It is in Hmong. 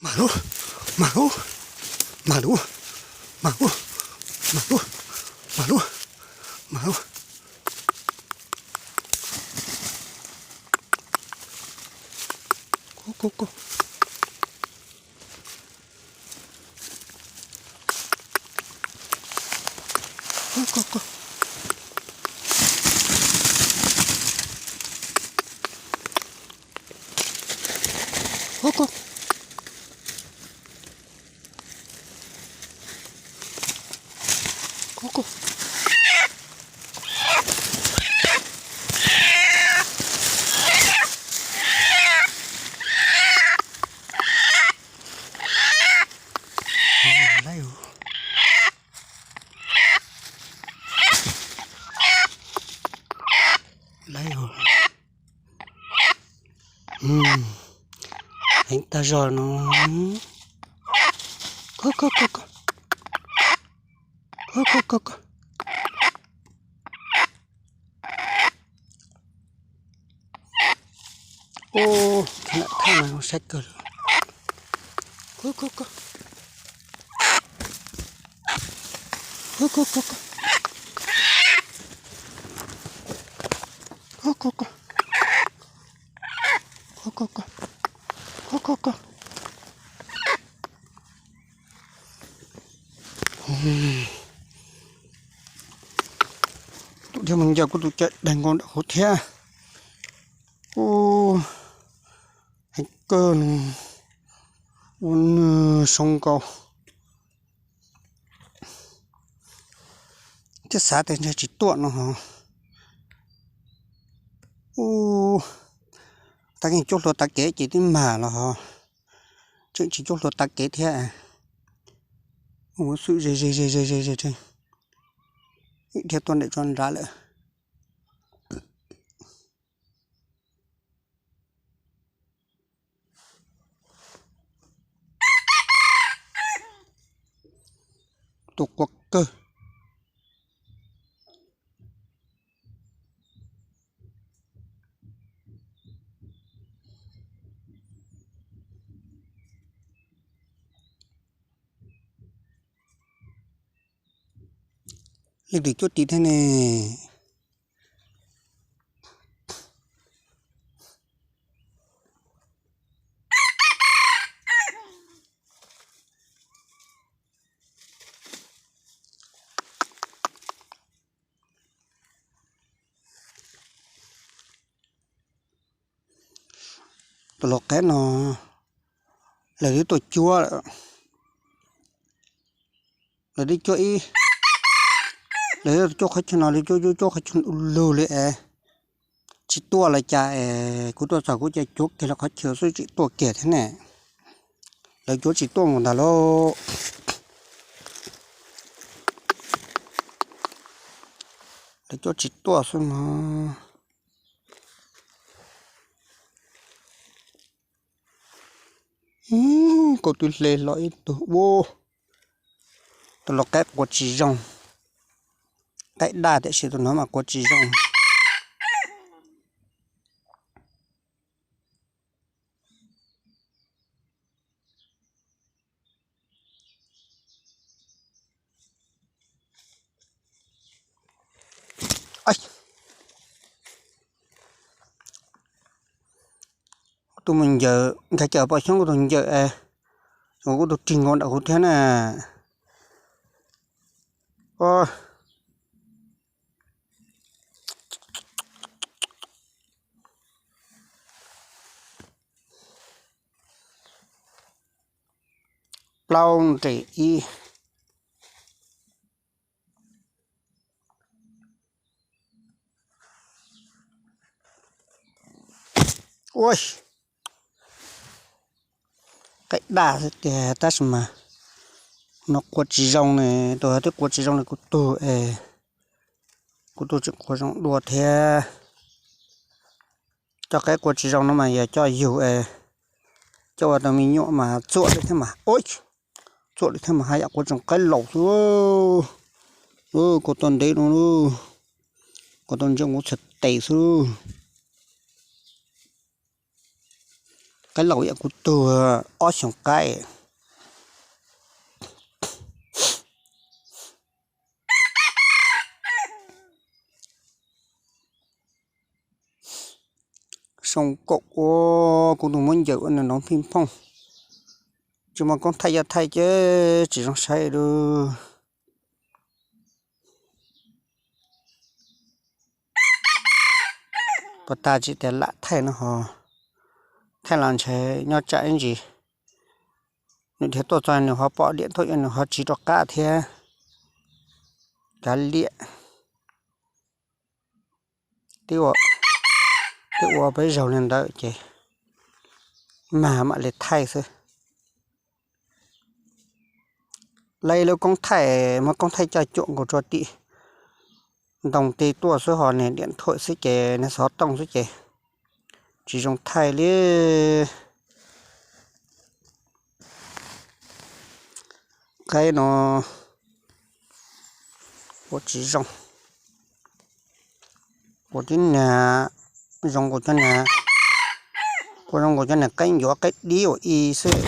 Mas lub, mas lub, mas lub, mas lub, mas lub, mas lub, mas lub. Koj, koj, koj. Koj, koj, koj. Koj, koj. Koj, koj. Laib. Laib. Heev tag zog no. Koj, koj, koj, koj. Koj, koj, koj, koj. Ub, thaj no saib kawg li. Koj, koj, koj. Koj, koj, koj, koj. Koj, koj, koj. Koj, koj, koj. Koj, koj, koj. Tus dhia mus ncaws kuv tus cawv daig nkaus nram hauv thiab. Ub, heev kawg no. Ua nws zoo nkaus. Thiab xav tias ntshe tsis tuaj no ho. Ub, tab keej cuab hlua tav kev ces twb mag los ho. Tseem tsis cuab hlua tav kev thiab. Ua xwm ze ze ze ze ze ze. Ib dhia tuaj ntawm tso nrad lawm. Tus quav kawg. Leej twg cuab ris thiab ne? Tus lau qaib no lawv twb tuaj cuab lawm. Lawv twb cuab ib, lawv twb cuab qhov chaw no, lawv cuab cuab cuab qhov chaw u lug li es tsis tuaj los cas es kuv tuaj txog kuv cia cuab kiag lawv qhov chaw xwb tsis tuaj kiag thiab ne. Lawv cuab tsis tuaj nkaus ntag lauj. Lawv cuab tsis tuaj xwb no. Koj twb hle los ib tug ua. Tus lau qaib quav tsis zoo. Qaib daj tiam sis tus no mas quav tsis zoo. Kuv tus mus ncaws nkag cawm pom xyoob kuv tus ncaws es, kuv tus rig nkaus nram kuv thiab na. Plaub nres ib. Ua, qaib daj xwb tiag tab sis mas no quav tsis zoo ne, tus twb quav tsis zoo li kuv tug es, kuv tug tseem quav zoo dua thiab. Cov qaib quav tsis zoo no mas yog coj yug es coj ua tau me nyuam mas txuam li thiab mas, txuam li thiab mas haj yam quav tseem qaib laus xwb. Kuv tau ntev no, kuv tau ntsia kuv txhais tes xwb. Qaib laus yam kuv tug ob xyoos qaib. Zoo nkaus ua kuv tus muab ncaws ua nws noov phij phooj. Tsis muaj koob thaij coj thaij ces tsis zoo saib li. Puas tas tsis tias lam thaij no ho, thaij los ntshe nyob tsam ib ntsis nws dhia tuaj txog nws ho pom diam tuaj yuav nws ho tsiv rov qab thiab. Kav liam. Twb ua peb zaug li ntawd ces mag mam li thaij xwb. Lawv lub koob thaij muab koob thaij coj cuam nkaus rau tim ntoo ti tuaj xwb ho niag diam thuam xwb ces niag xov tooj xwb ces tsis zoo thaij li. Qaib no ua tsis zoo. Ua tib niag zoo nkaus cov niag, ua zoo nkaus cov niag qaib ncuav qaib dib ua i xwb.